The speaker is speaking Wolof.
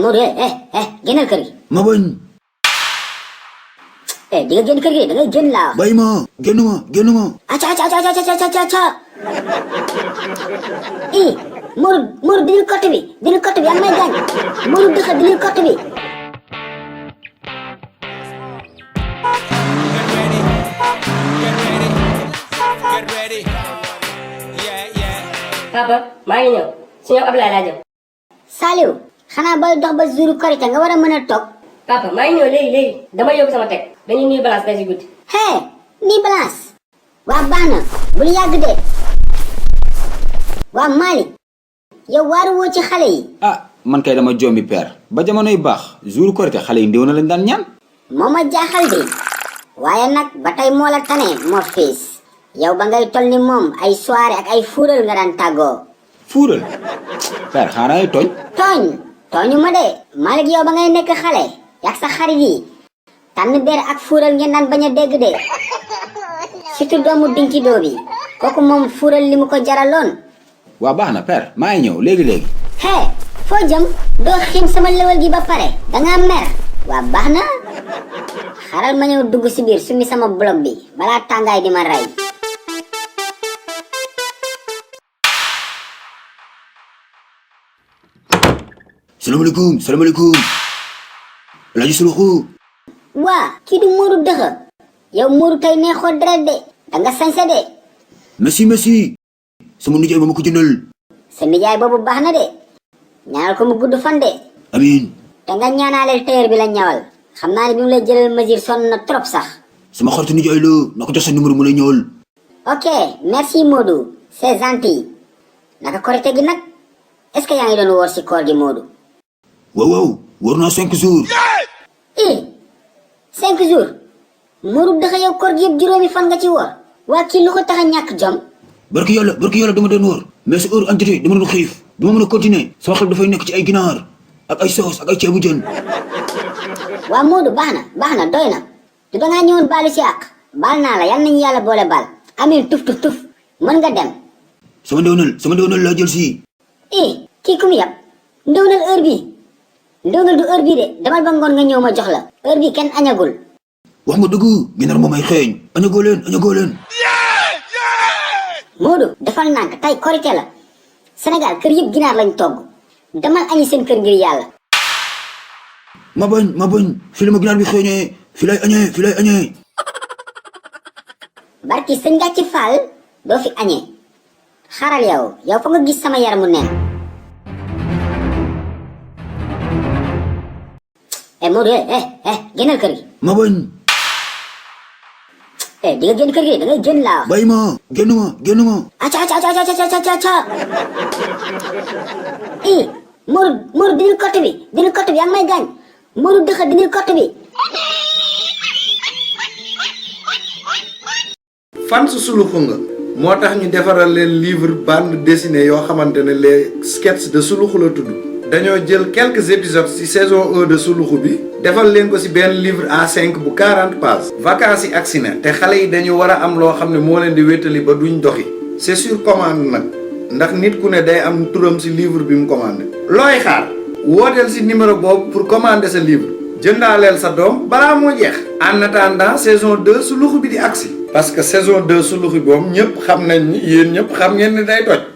Modou génnal kër gi. ma bañ. di nga génn kër gi da ngay génn laa wax. bàyyi ma génn ma. acca. Modou dindil côté bi yaa ngi may gaañ. Modou dëxa dindil côté bi. Get ready. Yeah. Papa maa ngi ñëw si ñoom Ablaye laa jëm. Saliou xanaa booy dox ba jour korité nga war a mën a toog. Papa maa ngi ñëw léegi dama yóbbu sama teg dañuy nuyu balance tey si guddi. nii balance. waa baax na bul yàgg de. waa Malick yow waaru woo ci xale yi. ah man kay dama jombi père ba jamonoy baax jour korité xale yi ndéw na lañ daan ñaan. moo ma jaaxal de waaye nag ba tey moo la tane moo fiis yow ba ngay tol ni moom ay soirée ak ay fuural nga daan tàggoo. fuural père xaaral ay tooñu ma de Malick yow ba ngay nekk xale yak sa xarit yi tànn beer ak fuural ngeen daan bañ a dégg de surtout doomu dinki doo bi kooku moom fuural li mu ko jaraloon. waa baax na père maa ngi ñëw léegi. foo jëm doo xiim sama lewal gi ba pare dangaa mer. waa baax na xaral ma ñëw dugg si biir sumi sama blog bi balaa tàngaay di ma rey. salaamaaleykum. Alaaji Suluxu. waa kii du Modou dëxa yow Modou tey neexoo deret de danga sañse de. merci sama nijaay ba ma ko jëndal. sa nijaay boobu baax na de ñaanal ko mu gudd fan de. amiin. te nga ñaanaaleel tailleur bi la ñawal xam naa ne bi mu lay jëlal mesure sonn na trop sax. sama xaritu nijaay la na ko jox sa numéro mu lay ñëwal. ok merci Modou c'est gentil naka korite gi nag est-ce que yaa ngi doon woor si koor gi Modou. waaw woor naa 5 jours. 5 jours Modou daxa yow koor gi yëpp juróomi fan nga ci woor. waa kii lu ko tax a ñàkk jom. barki yàlla dama doon woor mais su heure entité dama doon xiif duma mën a continuer sama xel dafay nekk ci ay ginaar ak ay soos ak ay ceebu jën. waa Modou baax na doy na du dangaa ñëwoon baalu si àq baal naa la yal nañu yàlla boole baal amil tuf mën nga dem. sama ndewnal laa jël si. kii ku mu yab ndewnal heure bii ndewnal du heure bii de demal ba ngoon nga ñëw ma jox la heure bii kenn añagul. wax nga dëgg ginaar moom ay xeeñ añagoo leen. Modou defal nànk tey korité la Sénégal kër yëpp ginaar lañ togg demal añi seen kër ngir yàlla. ma bañ fii la ma ginaar bi xeeñee fii lay añee. barki sëñ Gàcci Fall doo fi añee xaaral yow fa nga gis sama yaramu neen. Modou génnal kër gi. ma bañ. di nga génn kër gi da ngay génn laa wax. bàyyi ma génn ma. acca. Modou dindil côté bi yaa ngi may gaañ Modou dëxa dindil côté bi. fan su suluxu nga moo tax ñu defaral leen livre bande dessinée yoo xamante ne les sketchs de suluxu la tudd dañoo jël quelques épisodes ci saison 1 de suluxu bi defal leen ko ci benn livre A5 bu 40 pages vacances yi agsi na te xale yi dañu war a am loo xam ne moo leen di wéttali ba duñ doxi c'est sur commande nag ndax nit ku ne day am turam ci livre bi mu commandé looy xaar wooteel ci numéro boobu pour commander sa livre jëndaaleel sa doom balaa moo jeex en attendant saison 2 suluxu bi di agsi parce que saison 2 suluxu boobu ñëpp xam nañ ni yéen ñëpp xam ngeen ni day toj